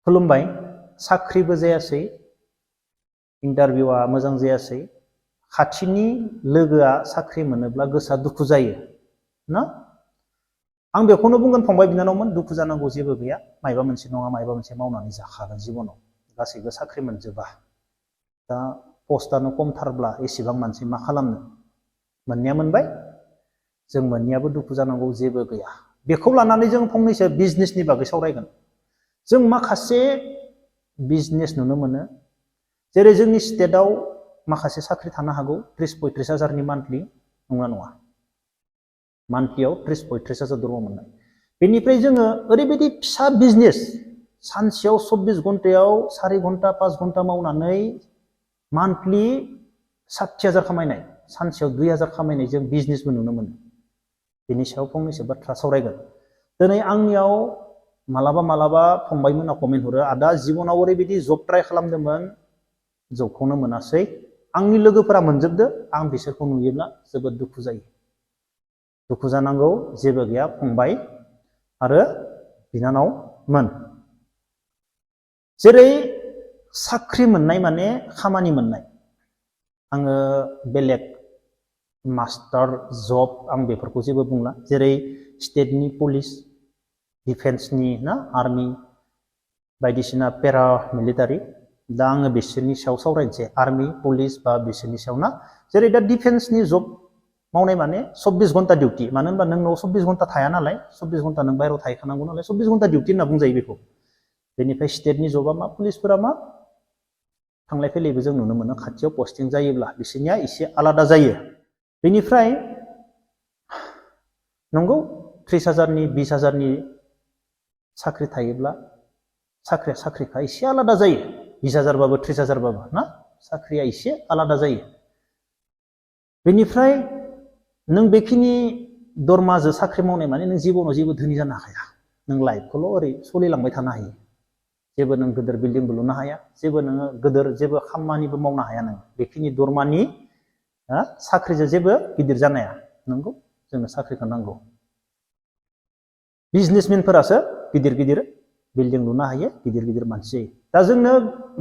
खुलुमबाय साख्रिबो जायासै इन्टारभिउआ मोजां जायासै खाथिनि लोगोआ साख्रि मोनोब्ला गोसोआ दुखु जायो ना आं बेखौनो बुंगोन फंबाय बिनानावमोन दुखु जानांगौ जेबो गैया मायबा मोनसे नङा मायबा मोनसे मावनानै जाखागोन जिबनाव गासैबो साख्रि मोनजोबा दा पस्टआनो खमथारब्ला एसेबां मानसि मा खालामनो मोननाया मोनबाय जों मोननायाबो दुखु जानांगौ जेबो गैया बेखौ लानानै जों फंनैसो बिजनेसनि बागै सावरायगोन जों माखासे बिजनेस नुनो मोनो जेरै जोंनि स्टेटआव माखासे साख्रि थानो हागौ 30-35 हाजारनि मान्थलि नङा नङा मान्थलियाव 30-35 हाजार दरमाहा मोननाय बेनिफ्राय जोङो ओरैबायदि फिसा बिजनेस सानसेयाव 24 घन्टायाव 4 घन्टा 5 घन्टा मावनानै मान्थलि 60 हाजार खामायनाय सानसेयाव 2 हाजार खामायनाय जों बिजनेसबो नुनो मोनो बेनि सायाव फंनैसो बाथ्रा सावरायगोन दिनै आंनियाव मालाबा फंबायमोना कमेन्ट हरो आदा जिबनाव ओरैबायदि जब ट्राइ खालामदोंमोन जबखौनो मोनासै आंनि लोगोफोरा मोनजोबदो आं बिसोरखौ नुयोब्ला जोबोद दुखु जायो दुखु जानांगौ जेबो गैया फंबाय आरो बिनानावमोन जेरै साख्रि मोननाय माने खामानि मोननाय आङो बेलेग मास्टार जब आं बेफोरखौ जेबो बुंला जेरै स्टेटनि पुलिस डिफेन्सनि ना आर्मि बायदिसिना पेरा मिलिटारि दा आङो बिसोरनि सायाव सावरायनोसै आर्मि पुलिस बा बिसोरनि सायाव ना जेरै दा डिफेन्सनि जब मावनाय माने 24 घन्टा डिउटि मानो होनबा नों न'आव 24 घन्टा थाया नालाय 24 घन्टा नों बाहेरायाव थाहैखानांगौ नालाय 24 घन्टा डिउटि होनना बुंजायो बेखौ बेनिफ्राय स्टेटनि जबा मा पुलिसफोरा मा थांलाय फैलायबो जों नुनो मोनो खाथियाव पस्टिं जायोब्ला बिसोरनिया एसे आलादा जायो बेनिफ्राय नंगौ 30 हाजारनि 20 हाजारनि साख्रि थायोब्ला साख्रिखा एसे आलादा जायो 20 हाजारबाबो 30 हाजारबाबो ना साख्रिया एसे आलादा जायो बेनिफ्राय नों बेखिनि दरमाजों साख्रि मावनाय माने नों जिबनाव जेबो धोनि जानो हाया नों लाइफखौल' ओरै सोलिलांबाय थानो हायो जेबो नों गोदोर बिल्डिंबो लुनो हाया जेबो नोङो गोदोर जेबो खामानिबो मावनो हाया नों बेखिनि दरमानि साख्रिजों जेबो गिदिर जानो हाया नंगौ जोंनो साख्रिखौ नांगौ बिजनेसमेनफोरासो गिदिर गिदिर बिल्डिं लुनो हायो गिदिर गिदिर मानसि जायो दा जोंनो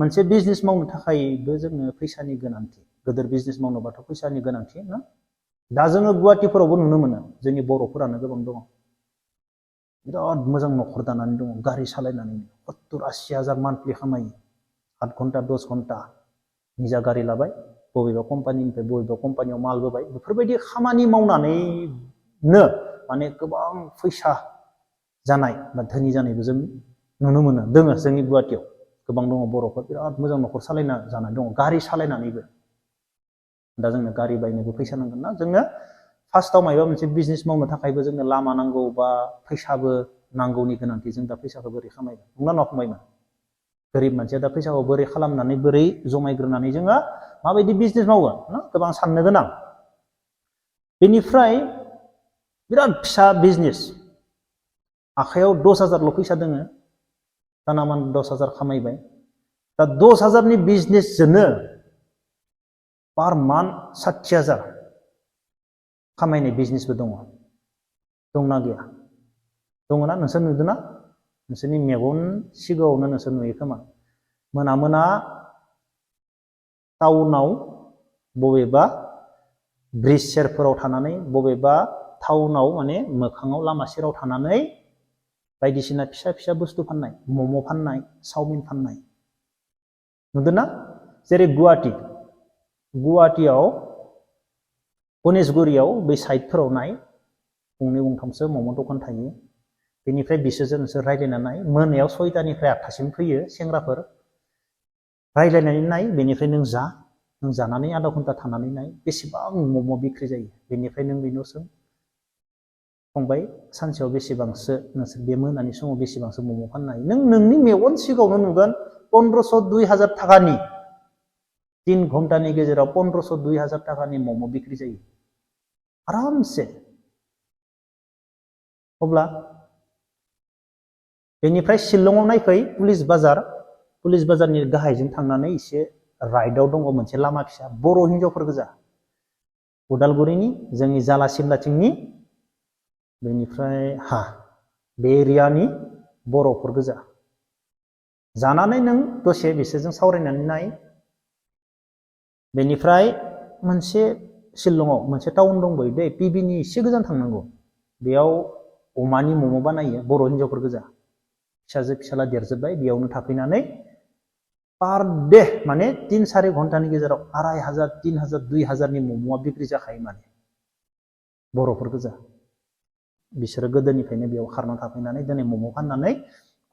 मोनसे बिजनेस मावनो थाखायबो जोंनो फैसानि गोनांथि गोदोर बिजनेस मावनोबाथ' फैसानि गोनांथि ना दा जोङो गुवाहाटिफोरावबो नुनो मोनो जोंनि बर'फोरानो गोबां दङ बिराद मोजां न'खर दानानै दङ गारि सालायनानै 70-80 हाजार मान्थलि खामायो 8 घन्टा 10 घन्टा निजा गारि लाबाय बबेबा कम्पानिनिफ्राय बबेबा कम्पानियाव माल बोबाय बेफोरबायदि खामानि मावनानैनो माने गोबां फैसा जानाय बा धोनि जानायबो जों नुनो मोनो दोङो जोंनि गुवाहाटियाव गोबां दङ बर'फोर बिराद मोजां न'खर सालायना जानाय दङ गारि सालायनानैबो दा जोंनो गारि बायनोबो फैसा नांगोन ना जोंनो फार्स्टआव माबा मोनसे बिजनेस मावनो थाखायबो जोंनो लामा नांगौ बा फैसाबो नांगौनि गोनांथि जों दा फैसाखौ बोरै खामायगोन नंना नङा फंबायमोन गोरिब मानसिया दा फैसाखौ बोरै खालामनानै बोरै जमायग्रोनानै जोङो माबायदि बिजनेस मावगोन ना गोबां साननो गोनां बेनिफ्राय बिराद फिसा बिजनेस आखायाव 10 हाजारल' फैसा दोङो दानामान 10 हाजार खामायबाय दा 10 हाजारनि बिजनेसजोंनो पार मान्थ 60 हाजार खामायनाय बिजनेसबो दंना गैया दङना नोंसोर नुदोंना नोंसोरनि मेगन सिगाङावनो नोंसोर नुयो खोमा मोना टाउनाव बबेबा ब्रिज सेरफोराव थानानै बबेबा टाउनाव माने मोखाङाव लामा सेराव थानानै बायदिसिना फिसा बुस्थु फाननाय मम' फाननाय चावमिन फाननाय नुदोंना जेरै गुवाहाटियाव गणेशगुरियाव बै साइडफोराव नाय गंनै गंथामसो मम' दखान थायो बेनिफ्राय बिसोरजों नोंसोर रायज्लायना नाय मोनायाव 6टानिफ्राय 8टासिम फैयो सेंग्राफोर रायज्लायनानै नाय बेनिफ्राय नों जानानै आधा घन्टा थानानै नाय बेसेबां मम' बिक्रि जायो बेनिफ्राय नों बेनाव सों फंबाय सानसेयाव बेसेबांसो नोंसोर बे मोनानि समाव बेसेबांसो मम' फाननो हायो नोंनि मेगन सिगाङावनो नुगोन 1500-2000 थाखानि 3 घन्टानि गेजेराव 1500-2000 थाखानि मम' बिक्रि जायो आरामसे अब्ला बेनिफ्राय शिलंआव नायफै पुलिस बाजारनि गाहायजों थांनानै एसे राइटआव दङ मोनसे लामा फिसा बर' हिनजावफोर गोजा उदालगुरिनि जोंनि जाला सिमलाथिंनि बेनिफ्राय बे एरियानि बर'फोर गोजा जानानै नों दसे बिसोरजों सावरायनानै नाय बेनिफ्राय मोनसे शिलंआव मोनसे टाउन दंबायो दै पिबिनि एसे गोजान थांनांगौ बेयाव अमानि मम' बानायो बर' हिन्जावफोर गोजा फिसाजो फिसाला देरजोब्बाय बेयावनो थाफैनानै पार डे माने 3-4 घन्टानि गेजेराव 2500 3000 2000नि मम'आ बिक्रि जाखायो माने बर'फोर गोजा बिसोरो गोदोनिफ्रायनो बेयाव खारना थाफैनानै दिनै मम' फाननानै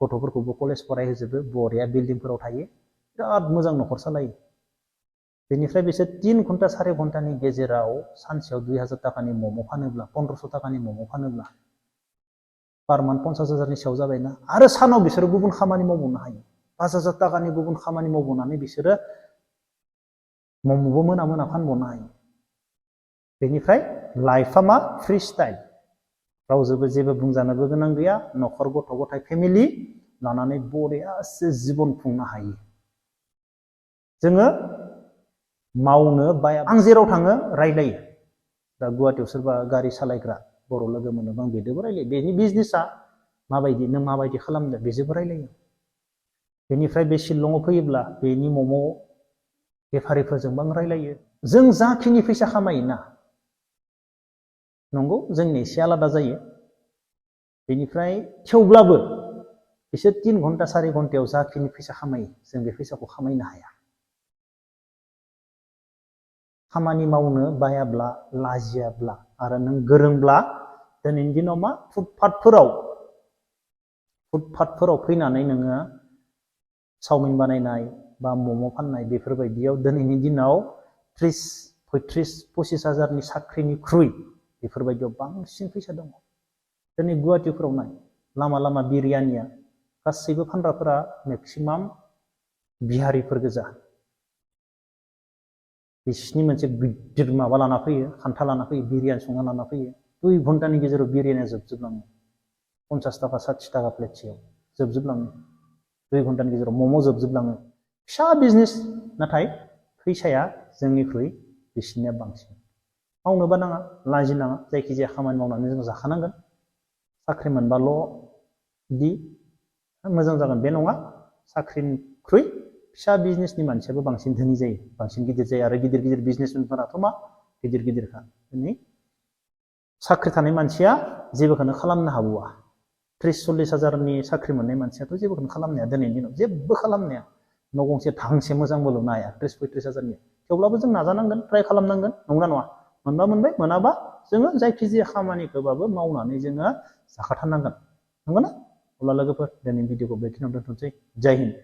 गथ'फोरखौबो कलेज फरायहोजोबो बरिया बिल्डिंफोराव थायो बिराद मोजां न'खर सालायो बेनिफ्राय बिसोर 3 घन्टा 4 घन्टानि गेजेराव सानसेयाव 2000 टाकानि मम' फानोब्ला 1500 टाकानि मम' फानोब्ला पार मान्थ 50,000नि सायाव जाबायना आरो सानाव बिसोरो गुबुन खामानि मावबावनो हायो 5000 टाकानि गुबुन खामानि मावबावनानै बिसोरो मम'बो मोना मोना फानबावनो हायो बेनिफ्राय लाइफआ मा फ्रि स्टाइल रावजोंबो जेबो बुंजानोबो गोनां गैया न'खर गथ' गथाय फेमिलि लानानै बरियासो जिबन खुंनो हायो जोङो मावनो बाया आं जेराव थाङो रायलायो दा गुवाहाटीयाव सोरबा गारि सालायग्रा बर' लोगो मोनोबा आं बेजोंबो रायलायो बेनि बिजनेसा माबायदि नों माबायदि खालामदों बेजोंबो रायलायो बेनिफ्राय बे शिलंआव फैयोब्ला बेनि मम' बेफारिफोरजोंबो आं रायलायो जों जाखिनि फैसा खामायोना नंगौ जोंनि एसे आलादा जायो बेनिफ्राय थेवब्लाबो बिसोर 3 घन्टा 4 घन्टायाव जाखिनि फैसा खामायो जों बे फैसाखौ खामायनो हाया खामानि मावनो बायाब्ला लाजियाब्ला आरो नों गोरोंब्ला दिनैनि दिनाव मा फुटपाथफोराव फैनानै नोङो चावमिन बानायनाय बा मम' फाननाय बेफोरबायदियाव दिनैनि दिनाव 30-35 हाजारनि साख्रिनिख्रुइ बेफोरबायदियाव बांसिन फैसा दङ दिनै गुवाहाटीफोराव नाय लामा लामा बिरियानिया गासैबो फानग्राफोरा मेक्सिमाम बिहारिफोर गोजा बिसिनि मोनसे गिदिर माबा लाना फैयो खान्था लाना फैयो बिरियानि संना लाना फैयो 2 घन्टानि गेजेराव बिरियानिया जोबजोबलाङो 50 टाका 60 टाका प्लेटसेयाव जोबजोबलाङो 2 घन्टानि गेजेराव मम' जोबजोबलाङो फिसा बिजनेस नाथाय फैसाया जोंनिख्रुइ बिसिनिया बांसिन मावनोबा नाङा लाजिनाङा जायखिजाया खामानि मावनानै जों जाखानांगोन साख्रि मोनबाल' दि मोजां जागोन बे नङा साख्रिनिख्रुइ फिसा बिजनेसनि मानसियाबो बांसिन धोनि जायो बांसिन गिदिर जायो आरो गिदिर गिदिर बिजनेसमेनफोराथ' मा गिदिर गिदिरखा दिनै साख्रि थानाय मानसिया जेबोखौनो खालामनो हाबावा 30-40 हाजारनि साख्रि मोननाय मानसियाथ' जेबोखौनो खालामनो हाया दिनैनि दिनाव जेबो खालामनो हाया न' गंसे धांसे मोजांबो लुनो हाया 30-35 हाजारनि थेवब्लाबो जों नाजानांगोन ट्राइ खालामनांगोन नंगौना नङा मोनबा मोनबाय मोनाबा जोङो जायखिजाया खामानिखौबाबो मावनानै जोङो जाखाथारनांगोन नंगौना अब्ला लोगोफोर दिनैनि भिडिअखौ बेखिनियावनो दोनथ'नोसै जय हिन्द